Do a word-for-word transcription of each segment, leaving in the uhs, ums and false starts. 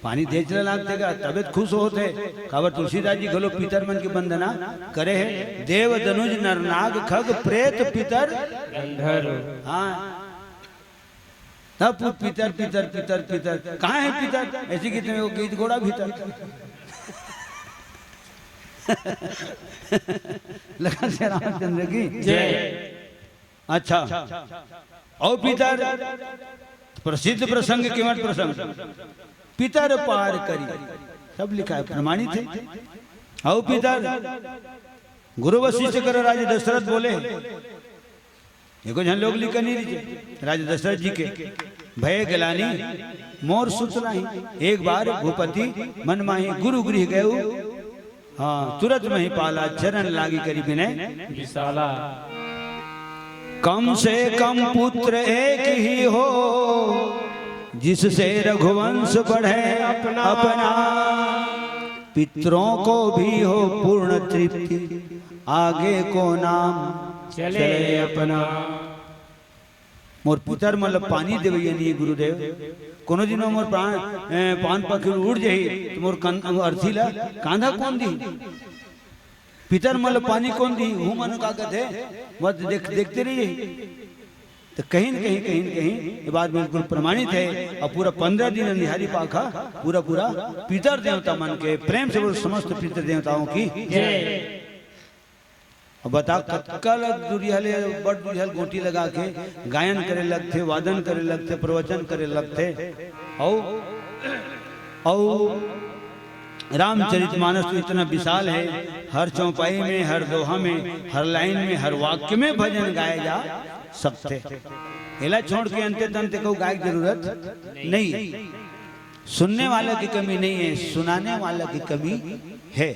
पानी दे चला लागथे गा, तबे त खुश होथे। काबर तुलसीदास जी घलो पितर मन के वंदना करे हे, देव दनुज नर नाग खग प्रेत पितर। गंधर्व। हाँ, तब पु-, पितर, पितर, पितर, पितर, कहाँ है पितर? ऐसे गीत में वो गीत गोड़ा भीतर। लखन सिया रामचंद्र की। जय। अच्छा, अउ पितर, प्रसिद्ध प्रसंग, केवट प्रसंग, पितर पार करी, सब लिखा है, प्रमाणित है। अउ पितर, गुरु वशिष्ठ कर राजा दशरथ बोले, एको झन लोग लिखा नहीं रहिथे, राजा दशरथ जी के, भय गलानी मोर सुत नाही, एक बार भूपति मन माही, गुरु गृह गयउ, हाँ, तुरत मही पाला, चरण लागी करी विनय विशाला। कम से कम पुत्र एक ही हो, जिससे रघुवंश बढ़े अपना। अपना। पितरों को भी हो पूर्ण तृप्ति, आगे को नाम चले चले अपना। मोर पितर मन ल पानी देवइया नहीं गुरुदेव। कोनो दिन मोर प्राण, ए, पान पाखी उड़ जाही, त मोर कन-, अर्थी ल कांधा कोन दिही? पितर मन ल पानी कोन दिही? उहू मन का कथे, बस देख-, देखते रहिए। त कहीं न कहीं, कहीं न कहीं ये बात बिल्कुल प्रमाणित है। अउ पूरा पंद्रह दिन अंधियारी पाखा पूरा, पूरा पितर देवता मन के, प्रेम से बोलो, समस्त पितर देवताओं की। जय। अब बता, कतका ल दुरिहा ले, बड़ दुरिहा ले गोटी लगा के गायन करे लगथे, वादन करे लगथे, प्रवचन करे लगथे। अउ, अउ रामचरितमानस तो इतना विशाल है, हर चौपाई में, हर दोहा में, हर लाइन में, हर वाक्य में भजन गाए जा सकथे। एला छोड़ के अंते तंते को गाय के जरूरत नहीं है। सुनने वाले की कमी नहीं है, सुनाने वाले की कमी है।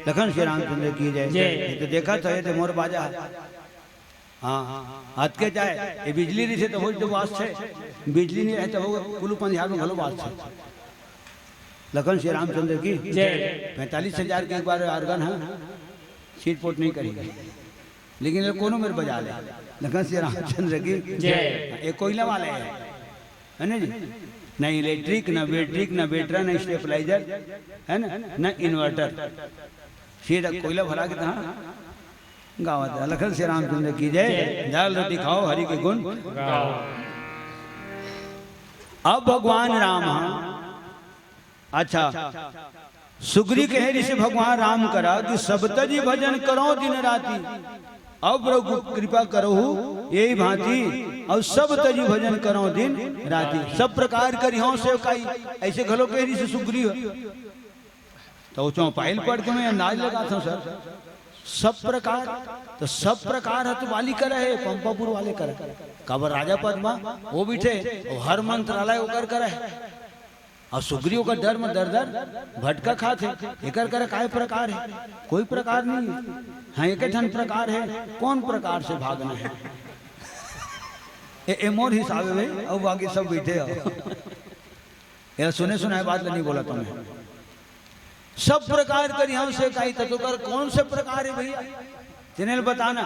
लखन सिया रामचंद्र की जय। जय। ये तो देखा था, ये तो मोर बाजा है। हाँ, हाथ के जाए, ये बिजली रहिथे त हो तो बास है, बिजली नहीं रहे त हो कुलू पंजाब में घलो बास है। लखन सिया रामचंद्र की जय। पैंतालीस हजार के एक बार organ है, छीट पोट नहीं करी, लेकिन ये कोनो मेर बजा ले। लखन सिया रामचंद्र की जय। ये कोयला वाले हैं, है ना जी? ना इलेक्ट्रिक, ना बैटरी, ना बेटरा, ना स्टेबलाइजर, है ना, ना इन्वर्टर, सीधा कोयला भरा के तहाँ गावत है। लखन सिया रामचंद्र की जय। दाल रोटी खाओ, हरि के गुण गाओ। अब भगवान राम ह, अच्छा, सुग्री कहे रिहिसे भगवान राम करा कि सब तजी भजन करो दिन राती, अब प्रभु कृपा करहु यही भांति, अउ सब तजी भजन करो दिन राती। सब प्रकार करिहौं सेवकाई, ऐसे घलो कहे रिहिसे सुग्री ह। त ओ चौपाई ल पढ़ के मैं अंदाज लगाथौं सर, सब प्रकार, त सब प्रकार ह तो वाली करा हे, पंपापुर वाले करा। काबर राजा पद्मा, ओ बिठे, अउ हर मंत्रालय ओकर करा हे। अउ सुग्रीव का डर म दर दर भटका खाथे, एकर करा काय प्रकार हे? कोई प्रकार नहीं हे। हाँ, एके ठन प्रकार हे, कोन प्रकार से भागना हे? ए, ए मोर हिसाब हे भाई, अउ बाकी सब बिठे हो। एला सुने सुनाए बात ल नहीं बोलत हौं मैं। सब प्रकार करिहौं सेवकाई, त तोकर कोन से प्रकार हे भैया? तेने ल बताना।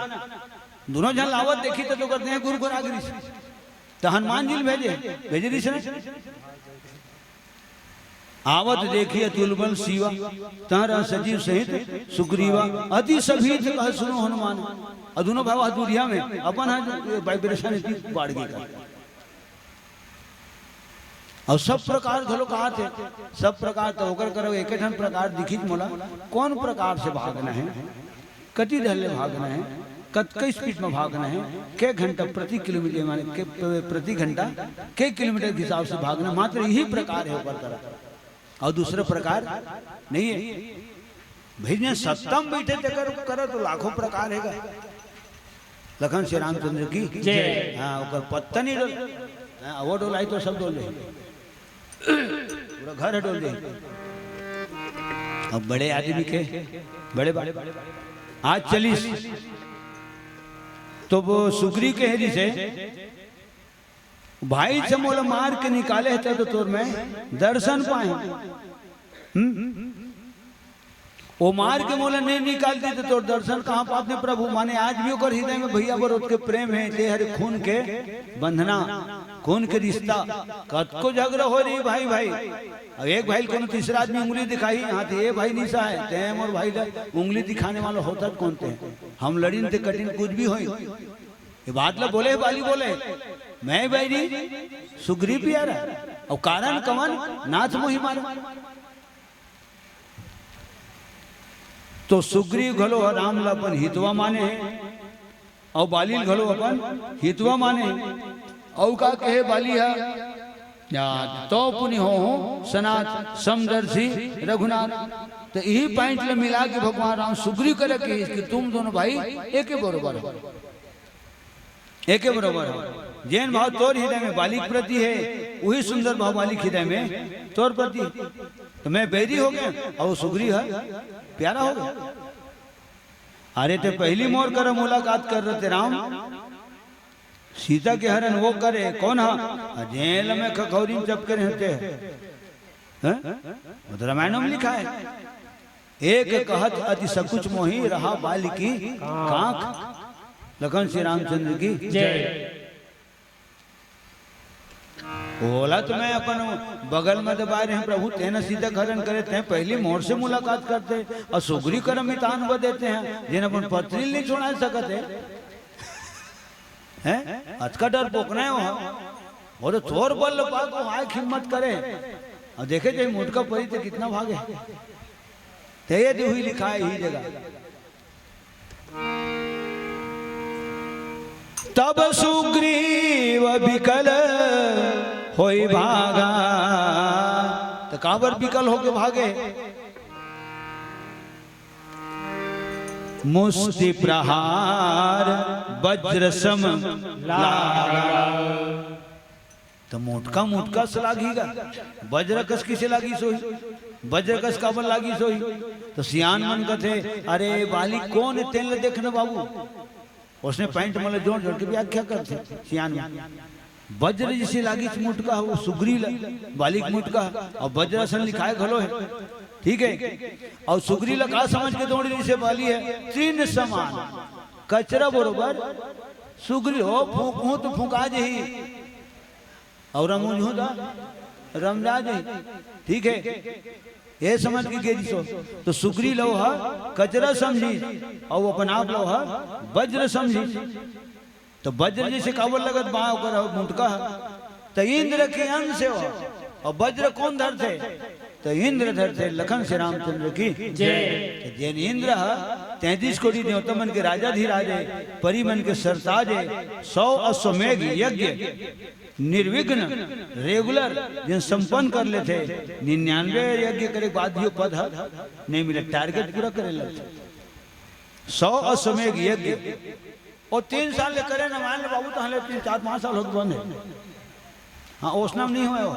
दूनों झन ल आवत देखिस त तोकर देह गुरगुरा गिरिस। त हनुमान जी ल भेजे, भेजे रिहिस ना। आवत देखि अतुल बल सीवा, तहरा सजीव सहित सुग्रीवा, अति सभीत कह सुनो हनुमान। अउ दूनों भाई ह दुरिहा में, अपन ह vibration इतनी बाढ़ गे का। अउ सब प्रकार घलो कहाथे, सब प्रकार त ओकर करा एके ठन प्रकार दिखिस मोला, कोन प्रकार से भागना हे, कति डहर ले भागना हे, कतका speed म भागना हे, के घंटा प्रति किलोमीटर, माने के, प्रति घंटा के किलोमीटर के हिसाब से भागना, मात्र यही प्रकार हे ओकर करा, अउ दूसरा प्रकार नहीं हे। भई जेन सत्ता म बइठे तेकर करा तो लाखों प्रकार हे गा। लखन सिया रामचंद्र की जय। हाँ, ओकर पत्ता नहीं डोले। हाँ, वो डोलाई तो सब डोल जाही। पूरा घर डोल जाही। अब बड़े आदमी के, बड़े बा-, आज चलिस तो वो सुग्री कहे रिहिसे, भाई से मोला मार के निकाले हे, तो तोर मैं दर्शन पाए। हम्म? ओ मार के मोला नहीं निकालती तो तोर दर्शन कहाँ पाते प्रभु। माने आज भी ओकर हृदय में भैया बर ओतके प्रेम है, ते हरे खून के बंधना, खून के रिश्ता। कतको झगड़ा हो रही भाई भाई, अब एक भाई कोनो तीसरा आदमी उंगली दिखाही, हाँ, तो ये भाई निशा है, ते मोर भाई ला उंगली दिखाने वाला होता कौन ते? हम लड़िन ते कठिन कुछ भी होई। ये बात ला बोले, बाली बोले, मैं बैरी, सुग्रीव प्यारा। और कारण कवन? नाथ मोहि मारा। तो सुग्रीव घलो ह राम ला अपन हितवा माने हे, अउ बाली ल घलो अपन हितवा माने हे। अउ का कहे बाली ह, या तो पुनि होहू सनाथ समदर्शी रघुनाथ। तो यही पॉइंट ले मिला के भगवान राम सुग्रीव करे कि, कि तुम दोनों भाई एके बरोबर हो, एके बरोबर हो। जेन भाव तोर हृदय में बाली के प्रति है, वही सुंदर भाव बाली के हृदय में तोर प्रति। तो मैं बैरी हो गया और वो सुग्रीव है, प्यारा हो गया। अरे ते पहली मोर कर मुलाकात कर रहे थे राम, सीता के हरण वो करे कौन हा? जेल में खखौरी में चपके रहते हैं। हैं? वो तो रामायण में लिखा है, एक कहत अति सकुच मोहि रहा बाल की कांख। लखन श्री रामचंद्र की जय। ओला तो मैं अपन बगल में दबाए रहे प्रभु, तेन सीता के हरण करे, ते पहली मोर से मुलाकात करते और सुग्रीव कर मितान बदेते हैं, जेन अपन पत्नी नहीं छोड़ा सकते हैं। अतका डर पोकना है वहाँ। और थोर बल पा को आए हिम्मत करे। और देखे जाए मोटका परी तो कितना भागे। ते ये हुई लिखा है यही जगह। तब सुग्रीव बिकल होई भागा। तो काबर बिकल होके भागे? मुष्टि प्रहार वज्र सम लागा। तो मोटका मोटका से लागी गा, वज्र कस किसे लागी सोही? वज्र कस काबर लागी सोही? तो सियान मन कथे, अरे बाली कौन है तेन ल देखना बाबू। उसने पैंट मतलब जोड़ जोड़ के व्याख्या करते सियान मन। वज्र जिसे लागी मोटका, वो सुग्री ल-, बाली के मोटका, और वज्रासन लिखाए घलो है, ठीक है। और सुग्री ल का समझ के दौड़ी जिसे बाली है, तीन समान, कचरा बरोबर, सुग्री हो फूंकहूं तो फूंका जही, और रमूंझू दा रमराज है, ठीक है, ये समझ के गे दिसो। तो सुग्री लव ह कचरा समझी, और अपन आप लव ह वज्र समझी। तो वज्र जैसे काबर लगत बा ओकर ह मुटका ह। तो इंद्र के अंश हो, और वज्र कौन धरते? तो इंद्र धरते। लखन श्री रामचंद्र की जय। तो जेन इंद्र ह तैंतीस कोटि देवता मन के राजाधिराज है, परी मन के सरताज है, सौ अश्वमेघ यज्ञ निर्विघ्न, रेगुलर, जिन संपन्न कर लेथे, निन्यानवे यज्ञ करे के बाद भी वो पद ह नहीं मिले, टारगेट पूरा करे लगथे। सौ अश्वमेघ यज्ञ, और तीन साल ले करे न मान ले बाबू, तो हले तीन, चार, पाँच साल हो गए बंद है। हाँ, ओसना में नहीं हुआ हो।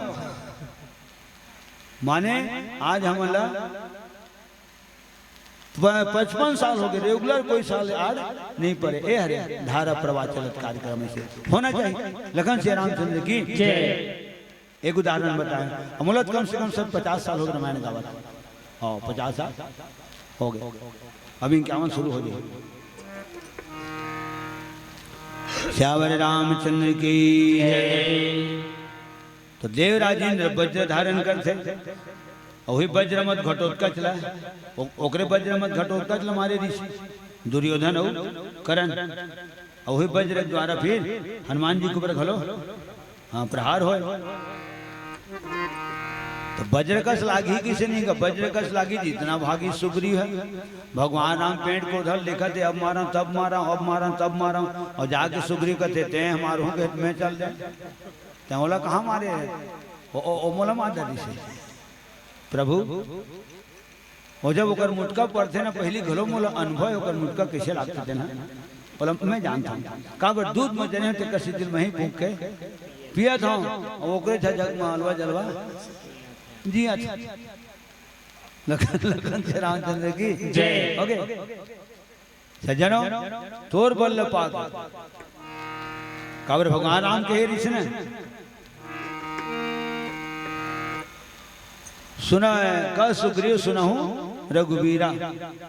माने आज हमन ला प-, पचपन साल हो गए, रेगुलर कोई साल आड़ नहीं पड़े। ए हरे धारा प्रवाह चलत कार्यक्रम ऐसे होना चाहिए। लखन श्री रामचंद्र की जय। एक उदाहरण बताएं, अमूलत कम से कम सब पचास साल हो गए रामायण गावत। हाँ, पचास साल हो गए, अब इक्यावन शुरू हो जाए। श्यावर रामचंद्र की जय। तो देवराज इंद्र वज्र धारण करते, और वही वज्र मत घटोत्कच ला, ओ-, ओकरे वज्र मत घटोत्कच ला मारे ऋषि दुर्योधन और करण, और वही वज्र के द्वारा फिर हनुमान जी के ऊपर घलो, हाँ, प्रहार होय। तो वज्र कस लागी किसे नहीं का, वज्र कस लागी जितना भागी सुग्रीव है। भगवान राम पेंट को धर लिखा थे, अब मारा तब मारा, अब मारा तब मारा, और जाके सुग्रीव कहते ते हमारू के मैं चल दे। ते ओला कहाँ मारे है? ओ, ओ, ओ मोला मार दे दिसे। प्रभु, और जब ओकर मुटका पड़थे ना, पहली घलो मोला अनुभव है ओकर मुटका कैसे लागथे तेन ह। बोला, मैं जानता हूँ, काबर दूध में जने होते कसी दिल में ही फूंक के पिया था, और ओकरे झा जग में अलवा जलवा जिया था। लखन, लखन से रामचंद्र की जय। ओके। सज्जनों, तोर बल ल पाके। काबर भगवान राम कहे रिस ने, सुना है, कह सुग्रीव सुनहु रघुबीरा।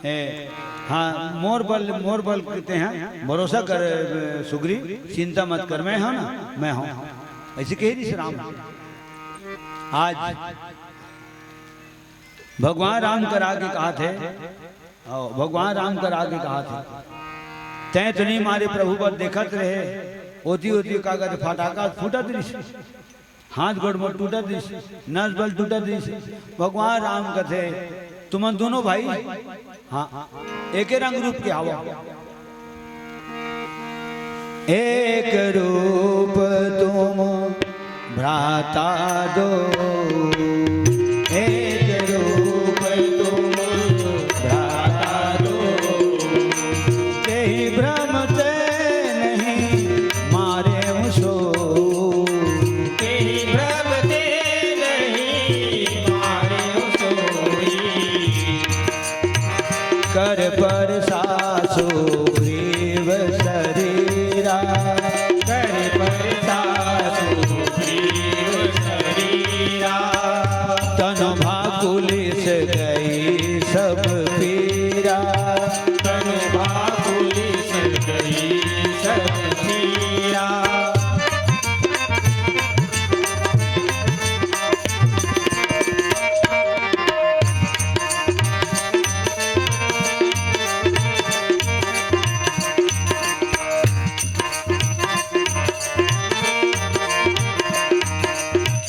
ए, हाँ, मोर बल, मोर बल कहते हैं, भरोसा कर, ए, सुग्रीव, चिंता मत कर, मैं हूँ ना, मैं हूँ। ऐसे कह रही राम। आज भगवान राम कर आगे कहा थे, आओ, भगवान राम कर आगे कहा थे, "तैं तो नहीं मारे प्रभु, बस देखत रहे, ओती ओती कागज फटाका फूटत रही, हाथ गोड़ में टूटत रही, नस बल टूटत रही।" भगवान राम कथे, "तुमन दोनों भाई, हाँ, एके रंग रूप के आवो।" एक रूप तुम भ्राता दो, एक रूप तुम भ्राता दो, तेहि भ्रम ते नहीं मारे सो, तेहि भ्रम ते नहीं मारे सोई। कर परसा सुग्रीव शरीरा, कर परसा सुग्रीव शरीरा। तनु भाकुलिस गई सब पीरा, तनु भाकुलिस गई सब पीरा।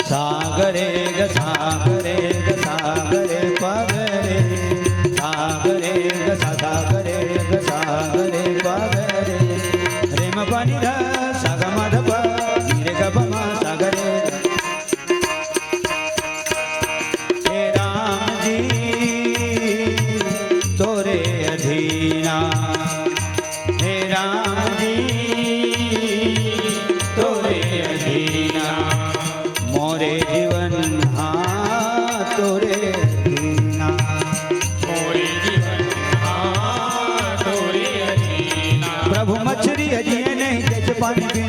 सागरे ग सागरे ग सागरे पगरे, सागरे ग सा सागरे ग सागरे पगरे। रे म प नि ध सा ग म ध प नि रे ग प म सागरे। हे राम जी तोरे अधीना, हे राम जी तोरे अधीना, मोरे जीवन हाँ तोरे अधीना, मोरे जीवन हाँ तोरे अधीना। प्रभु मछरी हजिए नहीं जज पानी पीना।